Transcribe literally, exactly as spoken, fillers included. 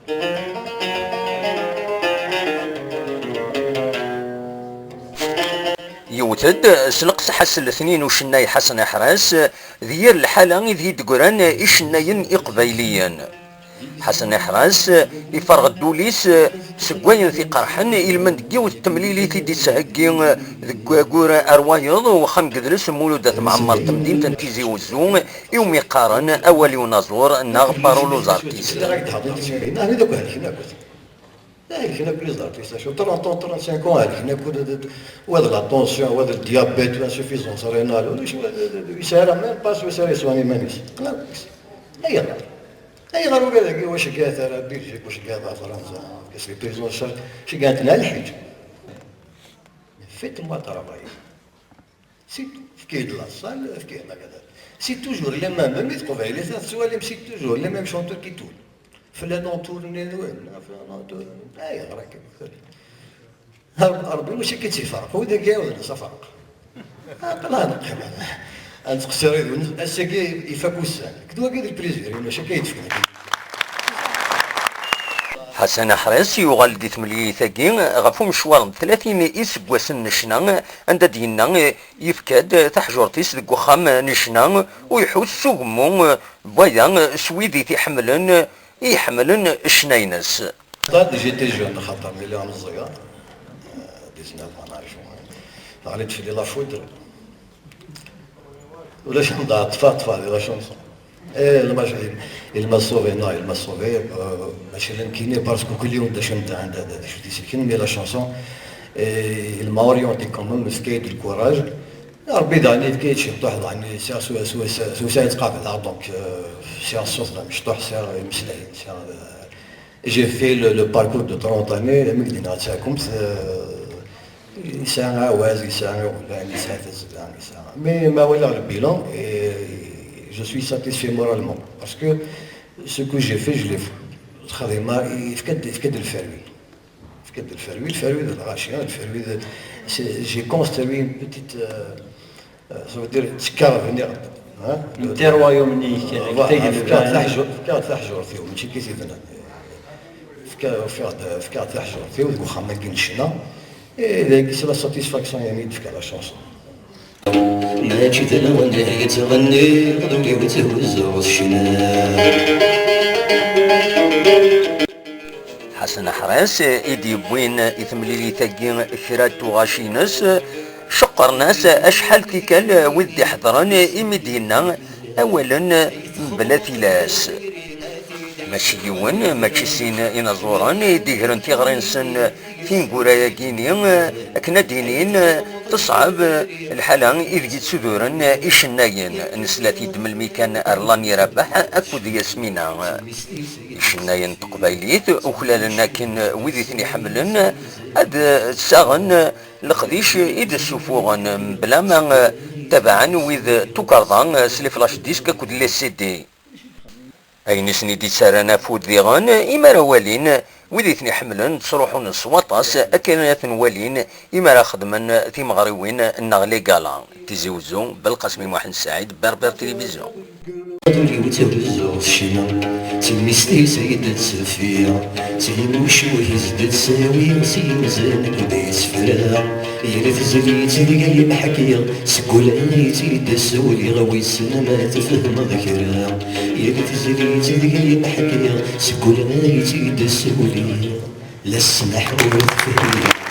Yewwet-d s leqseḥ ass n letnin ucennay Ḥasan Aḥras d yir lḥala ideg i d-ggran icennayen iqbayliyen. Ḥasan Aḥras iferɣ-d ul-is seg wayen t-iqerḥen ilmend n yiwet n temlilit i d-ittheggi deg waggur ar wayeḍ uxxam n yedles Mulud At Mɛemmer n temdint n Tizi Wezzu, iwumi qqaren awal i unaẓur neɣ parole aux artistes. Helken akk les artistes, acu, trente ans, trente-cinq ans, helken akk, wa d la tension, wa d le diabète, l'insuffisance rénale, ulac, ur yesɛi ara même pas, ur yesɛi ara yeswan iman-is. Ayɣer? Ayɣer ula dagi, wac akka tara Belgique, wac akka tara Fransa, qu'est-ce que les prisons chargent, wac akka tnal lḥiǧ. Faites-moi travailler. C'est tout. Efk-iyi-d la salle, efk-iyi-d la cadette. C'est toujours les mêmes, même les Teqbaylit, ad tettwalim, c'est toujours les mêmes chanteurs qui tournent. Flan en tournée, flan en tournée. Ayɣer akka? Rebbi mačči akka i tt-iferq, wid-agi ɛawden-as aferq. Aql-aɣ neqqim. Ad nettqeṣṣir yid-wen, ass-agi ifak ussan. Nekk d wagi d lprizir, mačči akka i d-fkan. Ḥasan Aḥris yuɣal-d i temlilit-agi ɣef umecwar n tlatin iseggasen n ccna, anda d-yenna yefka-d taḥjurt-is deg uxxam n ccna u iḥuss s ugemmu n waya s wid i t-iḥemmlen, i iḥemmlen ccna-ines. Quand j'étais jeune, xaṭer mi lliɣ meẓẓiy, euh, dix-neuf ans, âge, teɣli-d fell-i la foudre. Ulac anda ṭṭfeɣ, ṭṭfeɣ di la chanson. Eh, il m'a, il, il m'a sauvé, non, il m'a sauvé, euh, mačči d nekkini, parce que kul yiwen d acu n da, da, da, d acu d-iselken, mais la chanson, eh, il m'a orienté quand même, yefka-yi-d le courage. Rebbi daɣen yefka-yi-d ciṭuḥ, daɣen sɛiɣ s, s, s, s wesɛa yettqabel, donc, euh, sɛiɣ ṣṣut d amecṭuḥ, sɛiɣ imeslayen, sɛiɣ, euh, J'ai fait le, le parcours de trente années, mi k-d-nniɣ d taɛkumt, euh, yesɛa aɛwaz, yesɛa iɣeblan, yesɛa tazla, yesɛa. Mais ma walaɣ le bilan, eh, je suis satisfait moralement. Parce que ce que j'ai fait, je l'ai fait. Lxedma, yefka-d, yefka-d lferwi. Yefka-d lferwi, lferwi d lɣaci, lferwi d, c'est, j'ai construit une petite, euh, Euh, ça veut dire, ttekkaɣ bniɣ-d, hein? N terwayum-nni, euh, voilà, fkiɣ-d taḥjurt-, fkiɣ-d taḥjurt-iw, mačči kif i bnan. Fkiɣ, fkiɣ-d, fkiɣ-d taḥjurt-iw deg uxxam-agi n ccna. Et dagi, c'est la satisfaction, yani, i d-tefka la chanson. Mačči d lɣella i yettɣenniḍ, d ul-iw tthuzzuɣ s ccna. Ḥasan Aḥras i d-yewwin i temlilit-agi kra n tuɣac-ines, ceqqren-as acḥal tikkal wid d-iḥeḍren imi d-yenna awalen mebla tilas. Mačči yiwen, mačči sin inaẓuren i d-igren tiɣri-nsen tineggura-agi-ni, akken ad d-inin teṣɛeb lḥala ideg i ttsuduren icennayen. Nesla-t-id melmi kan ar Lani Rabaḥ akked Yasmina. Icennayen n teqbaylit uklalen akken wid i ten-iḥemmlen ad ssaɣen leqdic i d-ssufuɣen, mebla ma tabaɛen wid tukerḍa s les flash disques akked les C D. Ayen i sen-id-ittarran afud diɣen, imi ara walin wid i ten-iḥemmlen ttruḥun s waṭas akken ad ten-walin imi ara xedmen timeɣriwin neɣ les galas. Tizi Wezzu, Belqasem Muḥend Saɛid, Berbère Télévision. Ul-iw tthuzzuɣ s ccna, d temmist-is ay d-tteffiɣ, s yimucuh i s-d-ttawiɣ, s yimzen akked isefra. Yal tezlit deg ay mḥekkiɣ, seg ul ay tt-id-ssewliɣ, wissen ma tfehmeḍ kra. Yal tezlit deg ay mḥekkiɣ, seg ul ay tt-id-ssewliɣ, la ssmaḥ ur tefhim.